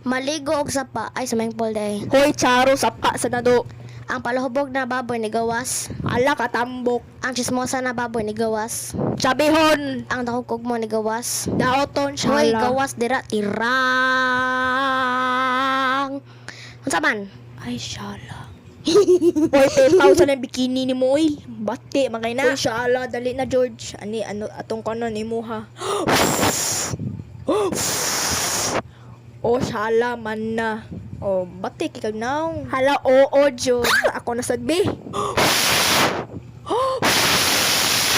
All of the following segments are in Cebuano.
Maligo og sapa ay swimming pool day. Hoy, charo, sapa sa nado. Ang palahubog na baboy ni gawas. Ala, katambok. Ang chismosa na baboy ni gawas. Sabihon. Ang dakog mo ni gawas. Daoton, Hoy, shala. gawas dira tirang. Unsa man? Ay, shala. Hoy, pepaw sa nang bikini ni mo, oy. Bati, man kay na. Hoy, shala, dali na, George. Ani, ano, atong kanon ni mo, ha. Oh, shala, man na. Oh, bati, kikag naong. Hala, oo, George. Ako na sadbi.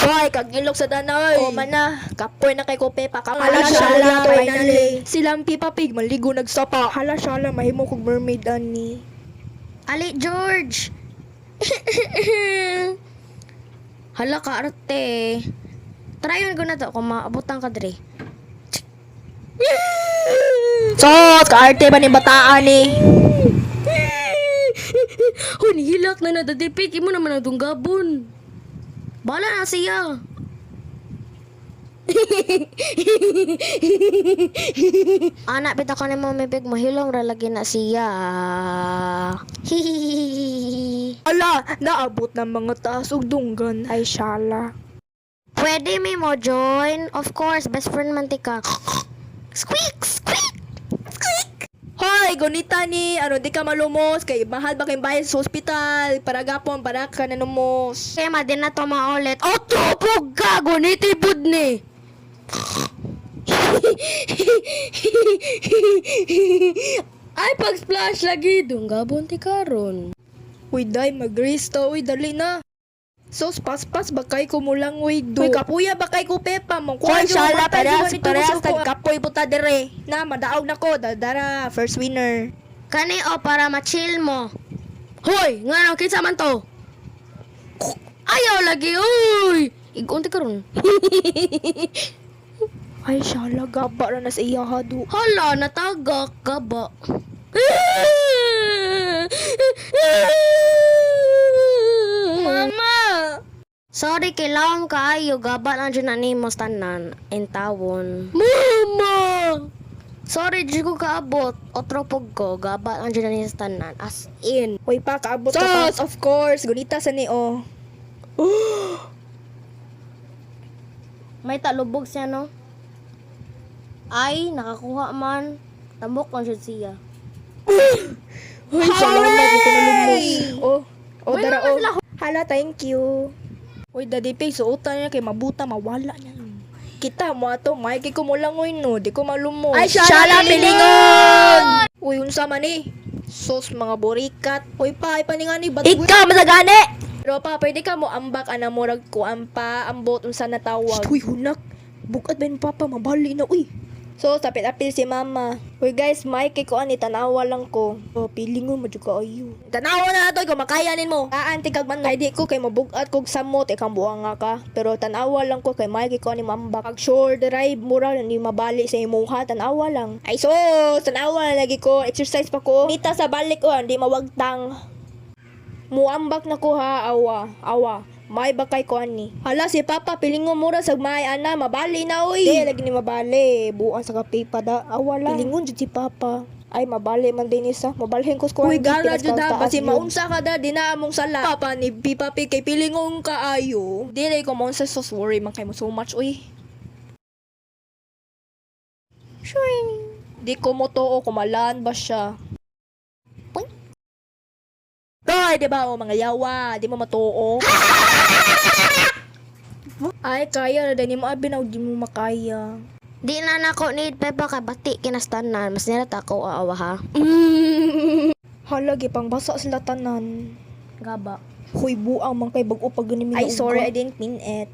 Hoy, kagilok sa danoy. Oh, man na. Kapoy na kay ko, Pepa. Kapoy. Hala, shala, finally. Silang Peppa Pig, maligo nagsapa. Hala, shala, mahimo kog mermaid, ani. Ali George. Hala ka arte. Tryon ko na to kung maabutan ka dre. Sos, kaarte ba ni bataan ni? Hoy, nihilak na nadadipik. Imo naman ang dunggabon. Bala na siya. Anak, pita ko ni mo mibig mahilom ra lagi na siya. Hihihihi. Ala, naabot ng mga taas ug dunggan. Ay, shala. Pwede mi mo join? Of course, best friend man ti ka. Squeak! Squeak! Hoy, gunita ni, ano di ka malumos kay mahal ba kay bayad sa ospital para gapon para ka nanumos. Kaya ma, di na to maulit. Oh, tupog ka! Guniti budni! Ay, pag-splash lagi. Dunggabon ti karon. Uy, day, magristo, uy, dali na. Sos, paspas, bakay kumulang, uy, do. Uy, kapuya, bakay ko, Pepa. Mong Hoy, shala, parehas, parehas, Kapoy puta dire. Na, madaog na ko, dadara, first winner. Kani o para ma-chill mo. Hoy, nga no, kinsa man to? Ayaw lagi, uy! Igon ti karon. Ay, shala, gaba ra na sa iya, hado. Hala, natagak ka ba? Mama! Sorry, kailangan kaayo. Gaba lang dyan na nimo tanan. Intawon. Mama! Sorry, di ko kaabot. Otro pog ko. Gaba lang dyan na nimo tanan. As in. Uy, pa, kaabot ka pa. Sos, Of course, gunita sa ni, oh. May talubog siya, no? Ay, nakakuha man. Tambok lang siya siya. Hoy, salamat ko nalumos. Oh, oh, Uy, dara, naman oh. sila. Hala, thank you. Uy, Daddy Pig, suotan niya kay mabuta, mawala niya. Kita mo ato, may kay kumulangoy no, di ko malumos. Ay, shala, pilingon! Uy, unsa man eh? Sos, mga burikat. Uy, pa, ay paningani, ba't Ikaw, masagani! Pero pa, pwede ka mo ambak, ana murag kuan pa, ambot, unsa na tawag. Uy, hunak. Bukat ba yung papa, mabali na, uy. So, tapit-apil si mama. Uy guys, Mike, ko ani, tanawa lang ko. Oh, piling mo, madyo ka ayo. Tanawa na nato, ikaw makayanin mo. Aanti kag man, ay di ko kay mabugat kog samot, ikang buang nga ka. Pero tanawa lang ko kay Mike, ko ani mambak. Ag sure drive, mura, hindi mabali sa imuha, tanawa lang. Ay so, tanawa na lagi ko, exercise pa ko. Nita sa balik ko, hindi mawagtang. Muambak na ko ha, awa, awa. May bakay ko ani. Hala si Papa piling mo mura sa may ana, mabali na oy. Di lagi ni mabali, buan sa kape pa da. Awa lang. Pilingon jud si Papa. Ay mabali man din isa. Mabalhin ko sa Uy, gara jud ha, basi maunsa ka da, di na among sala. Papa ni Pipa Pig kay pilingon kaayo. Dili ko maunsa so worry man kay mo so much oy. Di ko mo tuo kumalan ba siya. Poing. Toy, di ba o mga yawa, di mo matuo. Ay, kaya na din mo abi na di mo makaya. Di na nako need Pepa kay bati kinastanan. Mas nila ko aawa ha. Hala, gipang basa sila tanan. Gaba. Huy, buang man kay bag-o pag ganun. Ay, sorry, I didn't mean it.